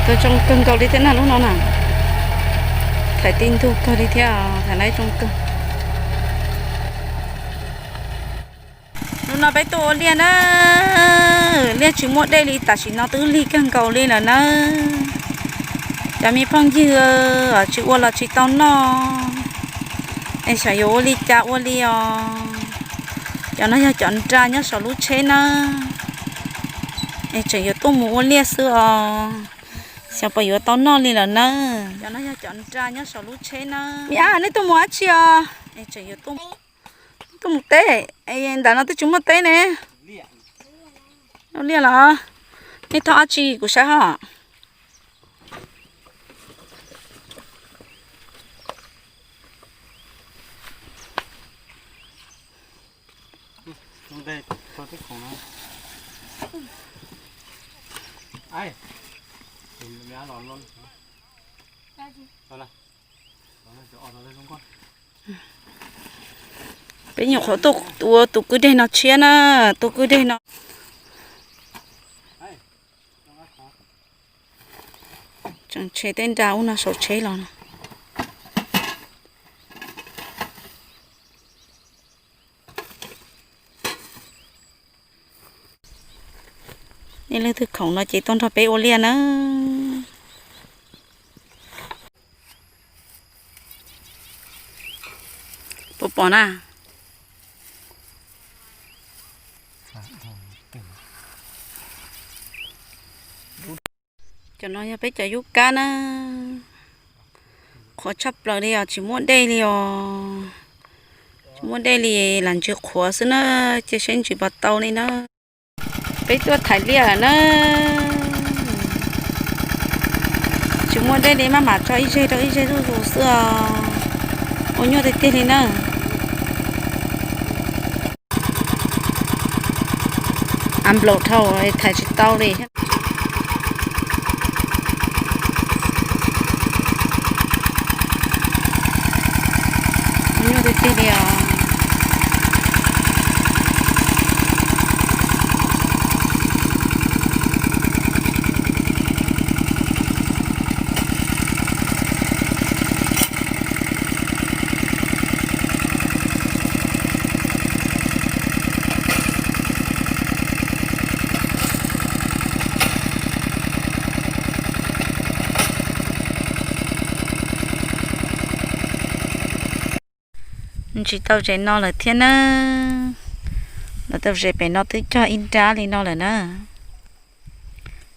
Zoo kawg nkaus li thiab na lub no na. Thaum ti ntug kawg li thiab, thaum no zoo kawg. Hnub no peb tuaj ua liaj na, liaj tsis muaj dej li, tam sim no twb lig kawg nkaus li lawm na. Cov me phooj ywg, tsis ua los tsis tau noj, es xyov yuav ua li cas ua li os. Cov no yog cov nra nyob saum lub tsheb na, es tseem yuav tuaj mus ua liaj xwb os. Xyov puas yuav tau noj li lawm na. Cov no yog cov nra nyob saum lub tsheb na. Me ab, nej tuaj mus dab tsi os? Tuaj mus teb, ntawm no twb tsis muaj teb ne. Ua liaj los? Nej thauj dab tsi kuv saib ho. Peb nyuam qhuav tuaj ua tus kwj deg no tshiab na, tus kwj deg no. Tseem tshem tej nra ub no saum tsheb los no. Nej leej twg khoom no ces tuaj nrog peb ua liaj na. Puas pom na? Cov no yog peb cov yub kab na. Qhuav tshaj plaws li os, tsis muaj dej li os. Tsis muaj dej li, lam ntsis qhuav xwb na, cia seb ntsis puas tau li na. Peb tuaj thaiv liaj na. Tsis muaj dej li maj mam tso ib zeg rau ib zeg zuj zus xwb os. Ua nyuaj tiag tiag li na. Av nplaum dhau, thaiv tsis tau li. Ua nyuaj tiag tiag li os. Ntsis tau zes no lawm thiab na. Lawv tau zes pem no twb cog ib nrab li no lawm na.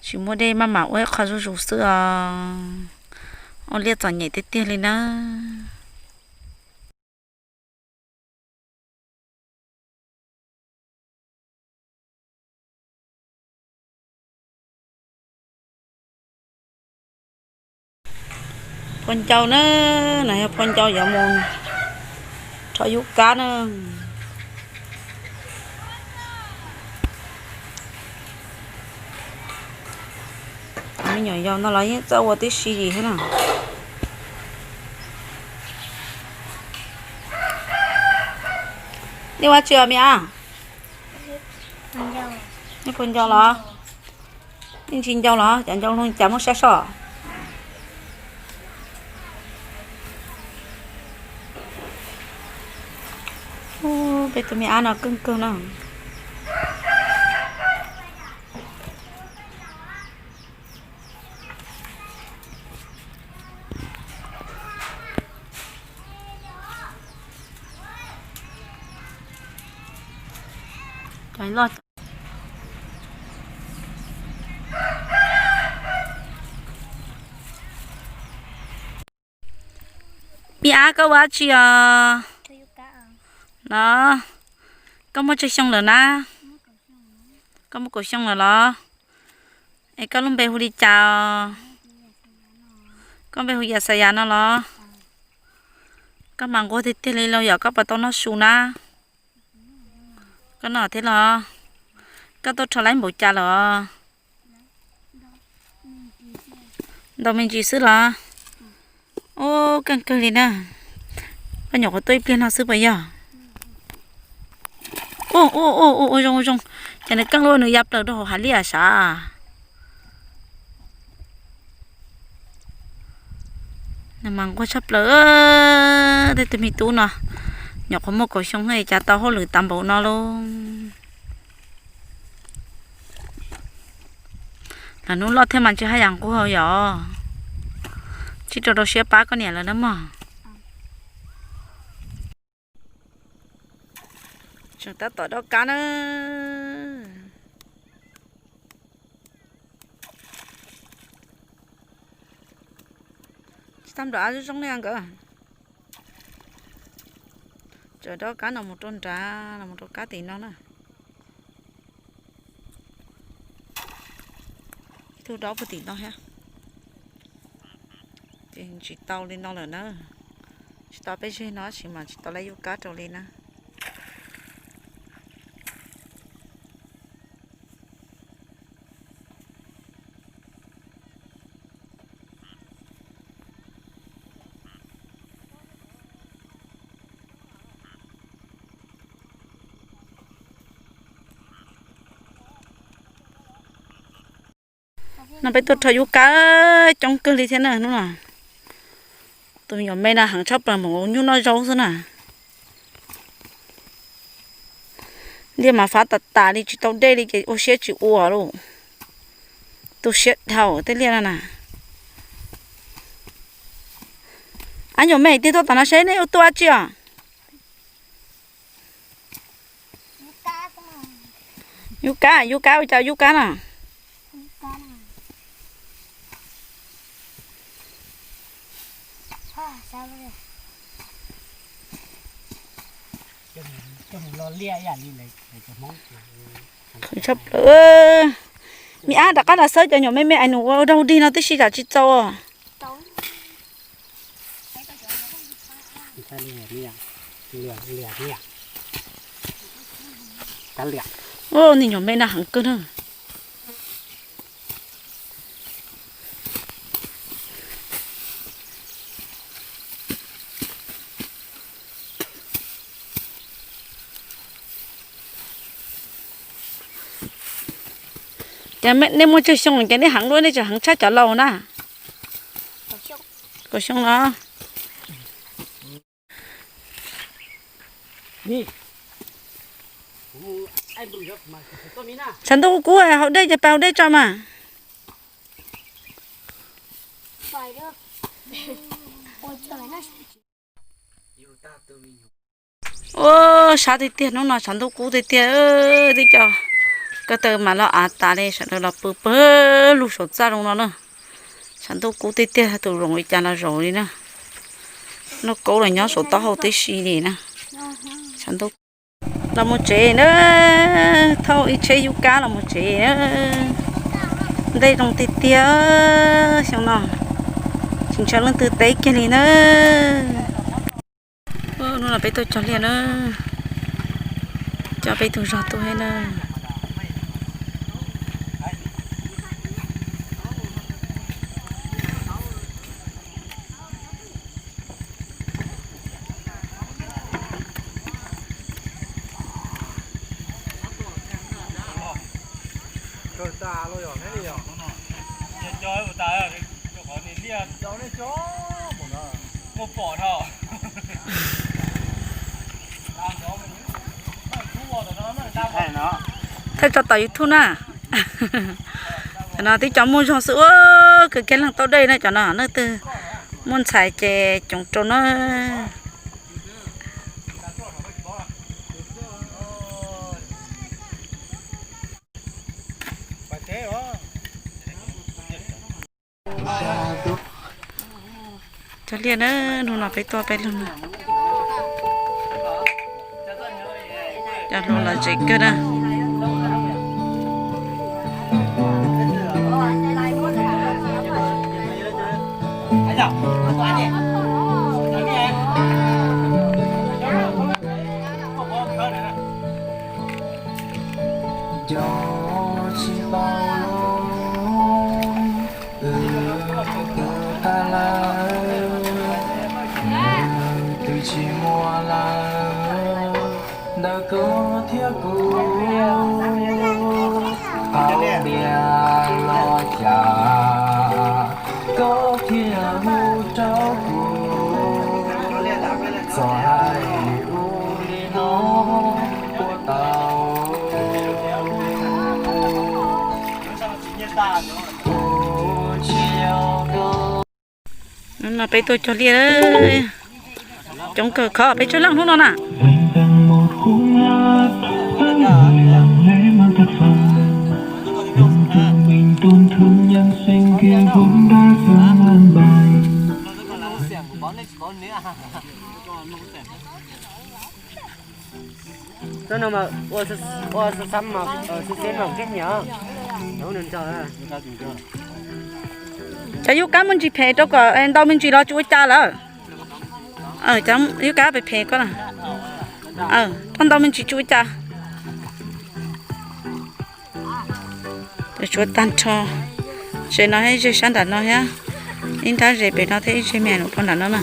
Tsis muaj dej maj mam ua ib qho zuj zus xwb os. Ua liaj txom nyem tiag tiag li na. Phua ncau na, no yog phua ncau yuav mus rho yub kab na. Me nyuam yaus no los yeej txawj ua tib si yim thiab na. Nej ua tsi os me ab? Nej phua ncau los? Nej ntsis ncau los? Cov ncau no cas muaj sab soj? Peb tus me ab no keej kawg na. Me ab, koj ua dab tsi os? Los, koj muaj tsawg xyoo lawm na? Koj muaj kaum xyoo lawm los? Es koj lub npe hu li cas os? Koj npe hu Yam Xas Yas no los? Koj mas nquag tiag tiag li los yog koj puas tau noj su na? Koj noj thiab los? Koj tuaj rho laib npaum cas los? Ntau me ntsis xwb los? Ub, keej kawg li na. Koj nyuam qhuav tuaj ib pliag no xwb puas yog? Ua, ua, ua, ua zoo, ua zoo. Ces nws keej luaj, nws ya plaws rau hauv hav liaj sav. Nws mas nquag tshaj plaws, tej tug me tub no nyuam qhuav muaj kaum xyoo cas tau hauj lwm tas npaum no lauj. Lawv hnub loj thiab mas ntshe haj yam nquag yom. Tsis rau rau siab pab koj niam lawv na mog. Tseem tab tom dob kab na. Tsis tau nrov zoo li nkawd. Tseem dob kab no mus rau nrad, no mus rau kab tim no na. Ib tug dob puag tim no thiab. Ces tsis tau li no lawm na. Tsis tau peb zeg no tab sis mas tsis tau lab yub kab rau li na. No peb tuaj rho yub kab coob kawg li thiab na hnub no. Tus me nyuam me no heev tshaj plaws mus nyuj noj zaub xwb na. Liaj mas fab tas tas li tsis tau dej li ces ua siab tsis ua lauj. Tu siab dhau tej liaj no na. Ab nyuam me tig tuaj tom no seb nej ua tuaj tsi os. Yub kab, yub kab ua cas yub kab na. Tshaj plaws. Me ab rov qab los xawb cov nyuam me me es nws ua daug dig no tib si tsam tsis txaus. Ua niag nyuam me no heev kawg na. Ces nej muaj tsawg xyoo ces nej heev dua nej tseem heev tshaj cov laus na. Kaum xyoo los. Tshav ntuj kub kub haus dej ces pab haus dej tso mas. Ua sab tiag tiag hnub no tshav ntuj kub tiag tiag, twb cov ko taw mas los av tas li sawv daws los pw pawg lug saum txaj zoo no na. Tshav ntuj kub tiag tiag tus zoov li cas los zaum li na. Noj kaub los nyob saum taub hau tib si li na. Tshav ntuj los mus tsev na, thauj ib tsheb yub kab los mus tsev na. Ntej zoo tiag tiag, xyoo no tsis ntshaw leej twg teb kiag li na. Hnub no peb tuaj cog liaj na, coj peb tug zog tuaj thiab na. Thaij tso tom YouTube na. Cov no twb cov muaj zog xwb ua, kawg kiag leej tau dej na cov no, leej twg muaj ntxhais ces coom rau na. Cog liaj na, hnub no peb tuaj peb leeg na. Cov hluas los zem kawg na. Cov tsis tau lub, wb twb tag lawm, wb twb tsis muaj lawm, ntawm koj thiab kuv, qhov tias los cas koj thiaj hu rau kuv. Peb tuaj cog liaj, coob kawg, khov peb tsawg leej hnub no na. Cov yub kab muaj ntsis phem rau kom ntau me ntsis los tsis ua cas lawm. Yub kab phem phem ko, ntau me ntsis tsis ua cas. Tshuav tag nrho ze no, ib ze sab nram no thiab, ib nrab ze pem no thiab ib ze me nyuam rau nram no na.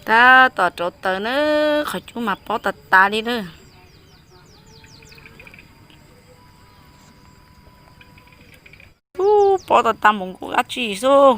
Tab tom rauv taws na, qhov cub mas pob tas tas li na. Ub, pob tas tas npaum nkuj dab tsi xwb.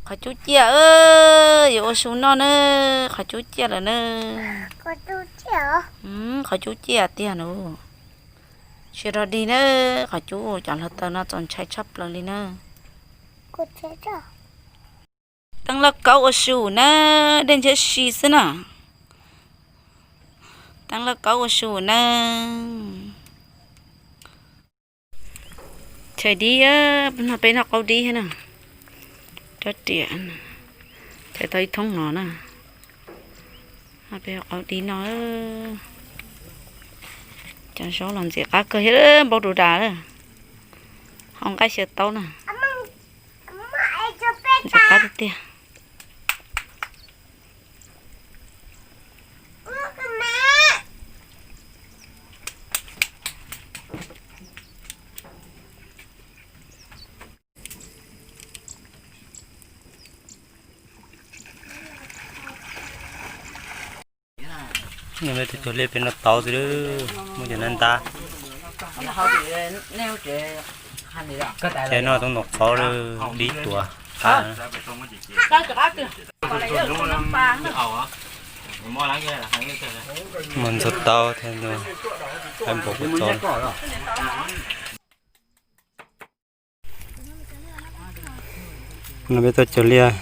Qhov cub ciaj, yuav ua su noj na, qhov cub ciaj lawm na. Qhov cub ciaj tiag nus. Tsis rog dig na, qhov cub cov hluav taws no txaus ntshai tshaj plaws li na. Teeb lauj kaub ua su na, dej ntshiab si xwb na. Teeb lauj kaub ua su na. Chais dib, no peb noj qaub dib thiab na. Rab riam, chais tau ib thoob no na. Peb qaub dib no. Cov zaub los ntxim qab kawg thiab, npau rau das lawm. Hau nqaij xyaw taub na. Ntxim qab tiag tiag. Cog liaj peb noj tau xwb, muaj cov nab ntab. Ces noj tau noj qhov dib tuaj. Muaj ntxuag taub thiab, npaum kuv txo. No peb tuaj cog liaj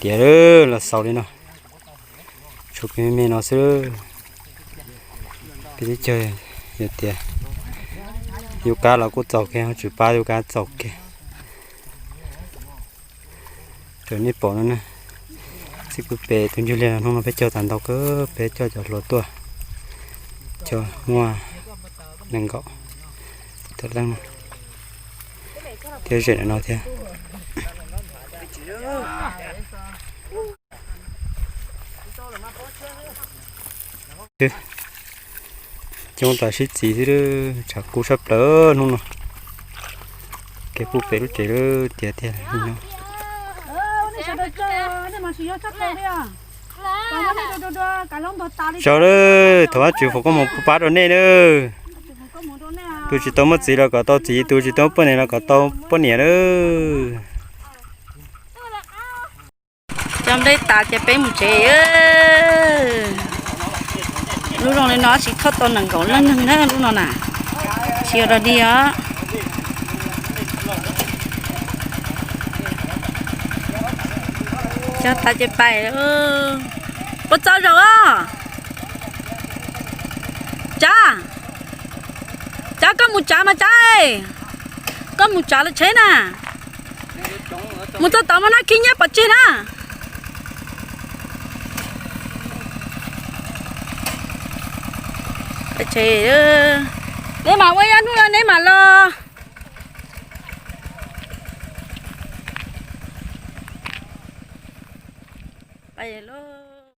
tiav los xaus li no, tshuav kiag me me no xwb. Peb twb cog yus tiav, yus kab los kuj txaus kiag, tswv pab yus kab txaus kiag. Raws nej pom no na, txij kuv pem tus ncig liaj hnub no peb cog tas ntau kawg, peb coj cov hluas tuaj cog muaj nees nkaum tawm leej thiab, zem no thiab. Coob tas sib txiv xwb, tshav kub sab plaws hnub no. Kev puag pem lub tsev lawm tiav tiag. Sawv daws, thov Vajtswv foom koob hmoov pab rau nej nawb. Tus tsis tau muaj txiv los kom tau txiv, tus tsis tau muaj poj niam los kom tau poj niam nawb. Cog nplej tas ces peb mus tsev. Lub zos li no tsis thauj tau nees nkaum leej neeg na lub no na. Tsis yog dog dig os. Cog tas ces pais. Puas txaus zaum os? Tsav, Tsav, koj mus tsav mas Tsav, koj mus tsav lawv tsheb na. Mus txog tod mas nab khib nyiab pov tseg na. Neb mam ua ib hnub neb mam los.